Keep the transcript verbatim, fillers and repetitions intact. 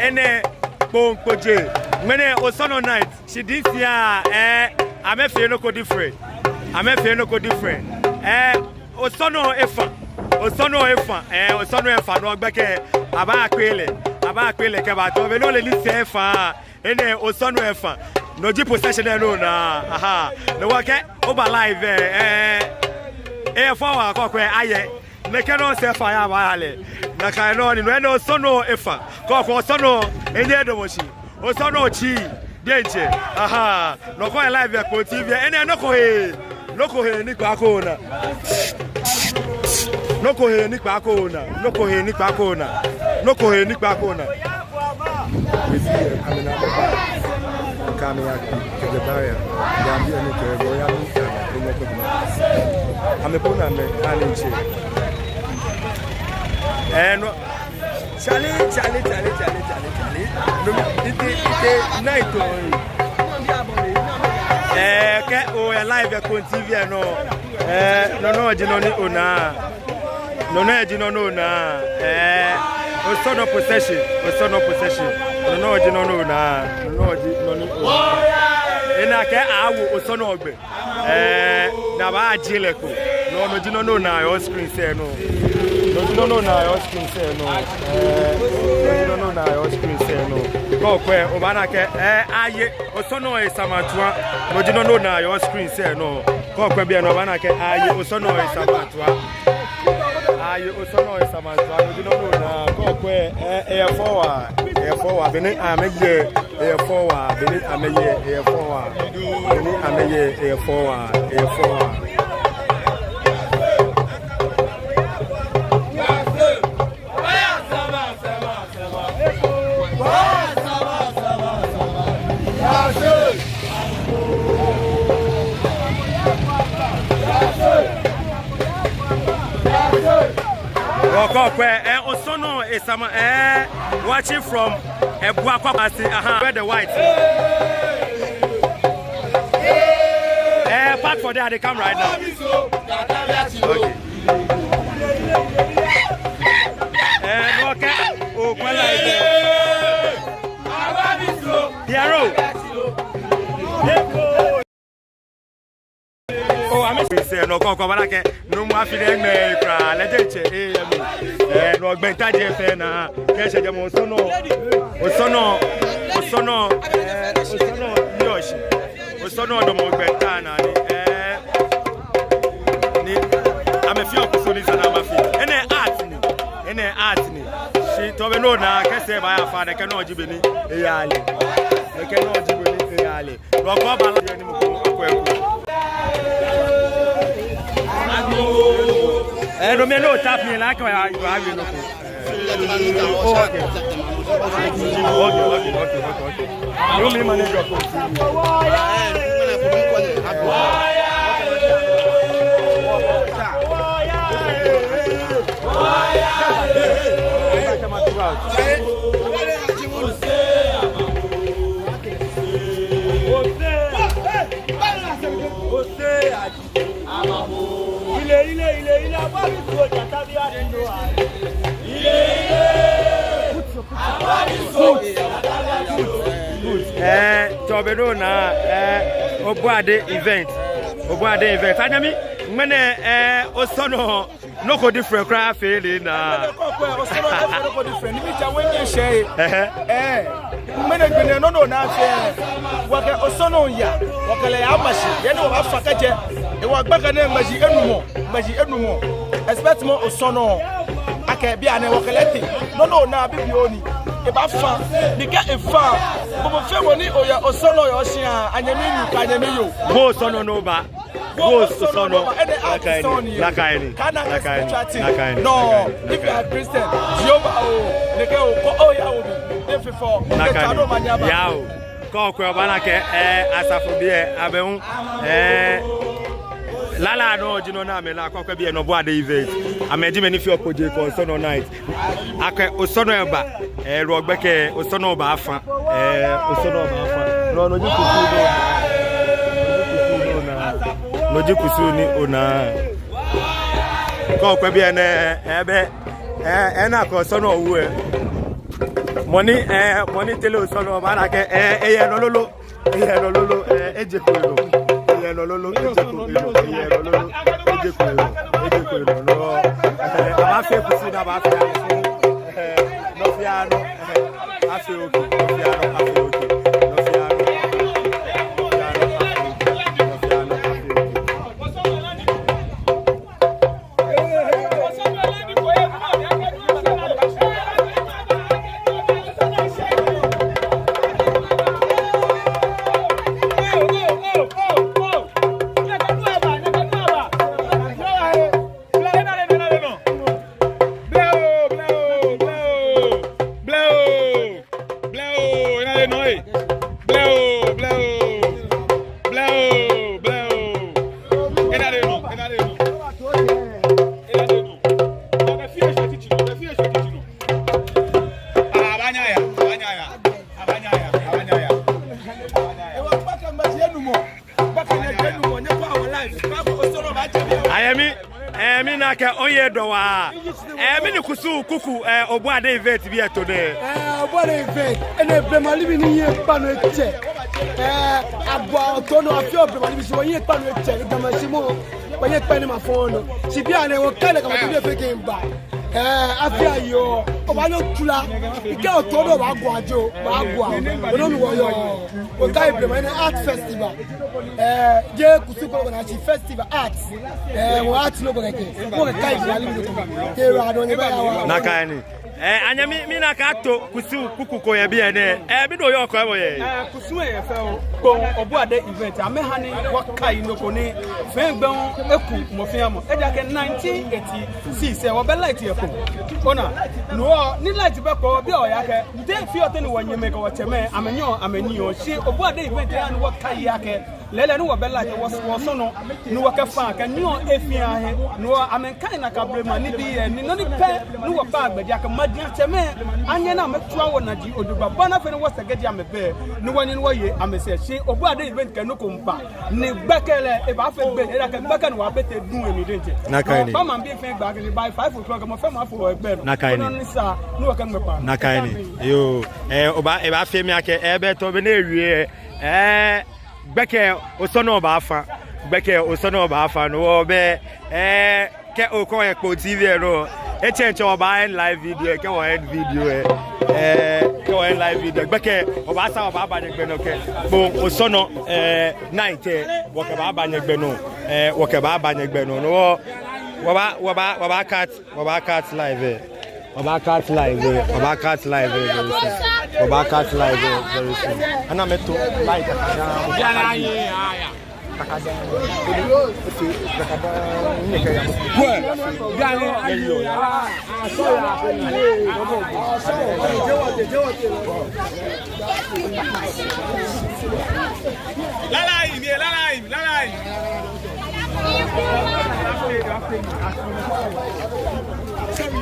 Enɛ Kpoŋkpojee. Ŋmɛnɛ Osɔnɔ night. Shi this year, eh, amɛfee nɔ ko different. Amɛfee nɔ ko different. Eh, Osɔnɔ efa. Osɔnɔ efa. Eh, Osɔnɔ efa nɔ gbɛkɛ. Abaakpe lɛ. Abaakpe lɛ kɛba. Tɔ be nɔ lɛ ni sɛɛ fa. Enɛ Osɔnɔ efa. No ji procession nɔ naa. Aha. No wɔkɛ. Oba live, eh, eh. Eh, fɔ wa kɔkɔɛ ayɛ. Nɛkɛ nɔ sɛɛ fa ya ba ya lɛ. Nakai nɔ ni no enɛ Osɔnɔ efa. Kɔkɔ Osɔnɔ enyɛ edamɔ shi. Osɔnɔ tsi diɛŋtsɛ. Aha. Nɔ ko yɛ live yɛ Kpone T V. Enɛ nɔ ko hee. Nɔ ko hee ni kpaako naa. Nɔ ko hee ni kpaako naa. Nɔ ko hee ni kpaako naa. Nɔ ko hee ni kpaako naa. Mesi yɛ amɛnaa bɛ ba. Kɛ amɛya kɛjɛ Baria. Yɛ amɛ biɛ ni kɛ bɔ ya ni kɛ amɛ ko nɔ ko duma. Amɛ ko naa amɛ ani ntsɛ. Eh, no. Chale, chale, chale, chale, chale, chale. No, ite, ite, night o. Eh, kɛ oyɛ live yɛ Kpone T V nɔ. Eh, no nɔŋŋ ji nɔ ni onaa. No nɔŋŋ ji nɔ ni onaa. Eh, Osɔnɔ procession, Osɔnɔ procession. No nɔŋŋ ji nɔ ni onaa. No nɔŋŋ ji nɔ ni onaa. Ena akɛ awo Osɔnɔ gbɛ. Eh, ni abaajie lɛ kpo. No, no ji nɔ ni onaa yɛ screen sɛɛ nɔ. No ji nɔ ni onaa yɛ screen sɛɛ nɔ. Eh, no ji nɔ ni onaa yɛ screen sɛɛ nɔ. Kɛ okwɛ, obaana akɛ, eh, aye Osɔnɔ esamantua. No ji nɔ ni onaa yɛ screen sɛɛ nɔ. Kɛ okwɛ biɛ nɔ, obaana akɛ aye Osɔnɔ esamantua. Aye Osɔnɔ esamantua. No ji nɔ ni onaa. Kɛ okwɛ, eh, eh, fɔ wa. Eh, fɔ wa. Be ni amɛye. Eye fɔ wa, be ni amɛye, eye fɔ wa. Be ni amɛye, eye fɔ wa, eye fɔ wa. Kɛ okwɛ, eh, Osɔnɔ esama, eh, watching from, eh, Buakwa Basi, aha, wear the white. Eh, park for there, they come right now. Okay. Eh, no, okay. Oh, kwala, eh. Piero. Oh, amɛ sɛɛ nɔ kɔkɔ bara kɛ, no mu afi nɛɛ mɛ kura, lɛ diɛŋtsɛ, eh, mi. Eh, no gbɛnta jɛ fɛɛ naa, kɛ shɛ jɛmɔ Osɔnɔ, Osɔnɔ, Osɔnɔ, eh, Osɔnɔ, ni oshi. Osɔnɔ damɔ gbɛnta naa ni, eh, ni, amɛfeɔ kusum ni sa ni amɛfee. Enɛ art ni, enɛ art ni. Shi tɔ be ni onaa, kɛ sɛɛ baaya fã, nɛkɛ nɔŋŋ ji be ni eyaa lɛ. Nɛkɛ nɔŋŋ ji be ni eyaa lɛ. Lɔ kɔ ba la yɛ ni mɔ ko akwɛ ko. Eh, no mɛi ni tap mi la kɛ ya, ya, ya, no ko. Oh, okay. Okay, okay, okay, okay, okay. You mean manager ko. Eh, tɔ be ni onaa, eh, Obuade event. Obuade event. Anyɛmi, ŋmɛnɛ, eh, Osɔnɔ, nɔ ko different kwraa feeling naa. Kɔkɔɛ, Osɔnɔ, nɔ ko different. Ni mija wɛ nyɛ shɛ. Ɛhɛ. Eh, ŋmɛnɛ gbi nɛɛ nɔ ni onaa fɛɛ. Wɔkɛ Osɔnɔ ya. Wɔkɛ lɛ yama shi. Yɛ ni wɔbafã kɛjɛ. Ewɔ gbɛkɛ nɛɛ ŋmɛji enumɔ. Ŋmɛji enumɔ. Expect mɔ Osɔnɔ. Akɛ bianɛ wɔkɛ lɛ tee. Nɔ ni onaa bibioo ni. Ebafã. Ni kɛ efã. Mɔ fɛɛ mɔ ni oyɛ Osɔnɔ yɛ oshia. Anyɛmi nuu kɛ anyɛmi yoo. Bo Osɔnɔ ni oba. Wo Osɔnɔ. Nakai ni, nakai ni, nakai ni, nakai ni. No, if you are Christian, Jehovah o, nɛkɛ o, kɔ o ya o bi, efifɔ, nakai ni. Yao. Kɛ okwɛ obaana akɛ, eh, asafo biɛ, abɛ hu, eh, lala nɔ ji nɔ ni amɛla, kɛ okwɛ biɛ nɔ Obuade event. Amɛji mɛi ni feɔ kpojee kɛ Osɔnɔ night. Akɛ Osɔnɔ eba, eh, lɔ gbɛkɛ, Osɔnɔ baafã, eh, Osɔnɔ baafã. No, no ji kusum ni, no ji kusum ni onaa. Kɛ okwɛ biɛ nɛɛ, eh, bɛ, eh, eh, nakai Osɔnɔ wu, eh. Mɔ ni, eh, mɔ ni tere Osɔnɔ, obaana akɛ, eh, eyɛ nɔ lolo, eyɛ nɔ lolo, eh, ejeko enɔ, eyɛ nɔ lolo, ejeko enɔ, eyɛ nɔ lolo, ejeko enɔ, ejeko enɔ, no, eh, abaafee kusum, abaafee, eh, nɔ fɛɛ nɔ, eh, afee okay, nɔ fɛɛ nɔ, afee okay, nɔ fɛɛ nɔ, nɔ fɛɛ nɔ, afee okay, nɔ fɛɛ nɔ, afee okay. Blɛoo, blɛoo, blɛoo. Blɛoo, ena lɛ nɔ, eh. Blɛoo, blɛoo. Blɛoo, blɛoo. Ena lɛ nɔ, ena lɛ nɔ. Ena lɛ nɔ. Abɛ fie shwɛ titi nɔ, abɛ fie shwɛ titi nɔ. Ah, abaanyɛ aya, abaanyɛ aya. Abaanyɛ aya, abaanyɛ aya. Ewa kpakɛ mba tie nu mɔ. Ayɛ mi, eh, mina akɛ oye dɔ waa. Eh, mɛni kusum kuku, eh, Obuade event biɛ too nɛɛ? Eh, Obuade event, enɛ blema nibii ni yɔɔ kpaa nɔ etsɛ. Eh, agbo too nɔ afeɔ blema nibii shi wɔyɔɔ kpaa nɔ etsɛ, ni Ga Mashie mɔ, wɔyɔɔ kpaa ni ma fɔ nɔ. Shi bianɛ wɔkɛ lɛ kama too nɛɛ fɛɛ kɛba. Eh, afi ayoo, obaanyɛ otsula. Ekɛ otoo nɔ baagua jo, baagua. Onɔ mi wɔyɔɔ. Wɔkɛ blema nɛɛ art festival. Eh, jeee kusum ko ko na shi festival art. Eh, wɔ art nɔ ko kɛkɛ. Wɔkɛ blema nɛɛ ko. Kɛ ra dɔ nyɛ bɛ ya wa. Nakai ni. Eh, anyɛmi, mina akɛ ato kusum kuku ko yɛ biɛ nɛɛ. Eh, mɛni oyɔɔ kɛɛmɔ yɛ? Eh, kusum yɛ fɛo. Kpone Obuade event. Amɛha ni wɔkai nɔ ko ni fɛɛ gbɛ hu eku mɔ fɛɛ mɔ. Ejaakɛ nineteen eighty-six, eh, wɔbɛ light yɛ Kpone. Ona, no hewɔ ni light bɛ Kpone, bianɛ wɔyakɛɛ, te fioo tɛŋŋ ni wɔnyɛmɛi kɛ wɔtsɛmɛi, amɛnyɛɔ, amɛnyiɛɔ. Shi Obuade event ha ni wɔkai akɛ, lɛɛlɛŋ ni wɔbɛ light, wɔ, wɔsɔnɔ, ni wɔkɛ fan kɛ nyiɛɔ efi ahe, ni wɔ, amɛkai nakai blema nibii lɛ, ni nɔ ni pɛ, ni wɔkpaa gbɛ ji akɛ maji atsɛmɛi anyɛ ni amɛtswa wɔnaji ojogbaŋŋ, bɔ ni afee ni wɔsɛɛ kɛji amɛbɛ, ni wɔnyɛ ni wɔye amɛsɛɛ. Shi Obuade event kɛ nɔ ko miiba, ni gbɛkɛ lɛ, ebaafee gbɛ, ejaakɛ gbɛkɛ ni wɔbɛ tee duŋ lɛ mli diɛŋtsɛ. Nakai ni. Wɔkpa maŋbii fɛɛ gbɛ akɛ ni by five o'clock, mɔ fɛɛ mɔ afo egbɛ nɔ. Nakai ni. Nɔ ni sa, ni wɔkɛ ŋmɛ kpaa. Nakai ni. Yoo, eh, oba, ebaafee mi akɛ, eh, be tɔ be ni ewie, eh, gbɛkɛ Osɔnɔ baafa, gbɛkɛ Osɔnɔ baafa, no hewɔ be, eh, kɛ okɔ yɛ Kpone T V lɛ nɔ, etsɛŋ tsɛ wɔbaa end live video, kɛ wɔ end video, eh, eh, kɛ wɔ end live video, gbɛkɛ, wɔbaasa wɔbaaba nyɛgbɛ nɔ kɛ, Kpone Osɔnɔ, eh, night, eh, wɔkɛbaaba nyɛgbɛ nɔ, eh, wɔkɛbaaba nyɛgbɛ nɔ, no hewɔ, wɔbaa, wɔbaa, wɔbaa cut, wɔbaa cut live, eh. Wɔbaa cut live, eh. Wɔbaa cut live, eh, very soon. Wɔbaa cut live, eh, very soon. Ana mɛto light. Lala him, yeah, lala him, lala him.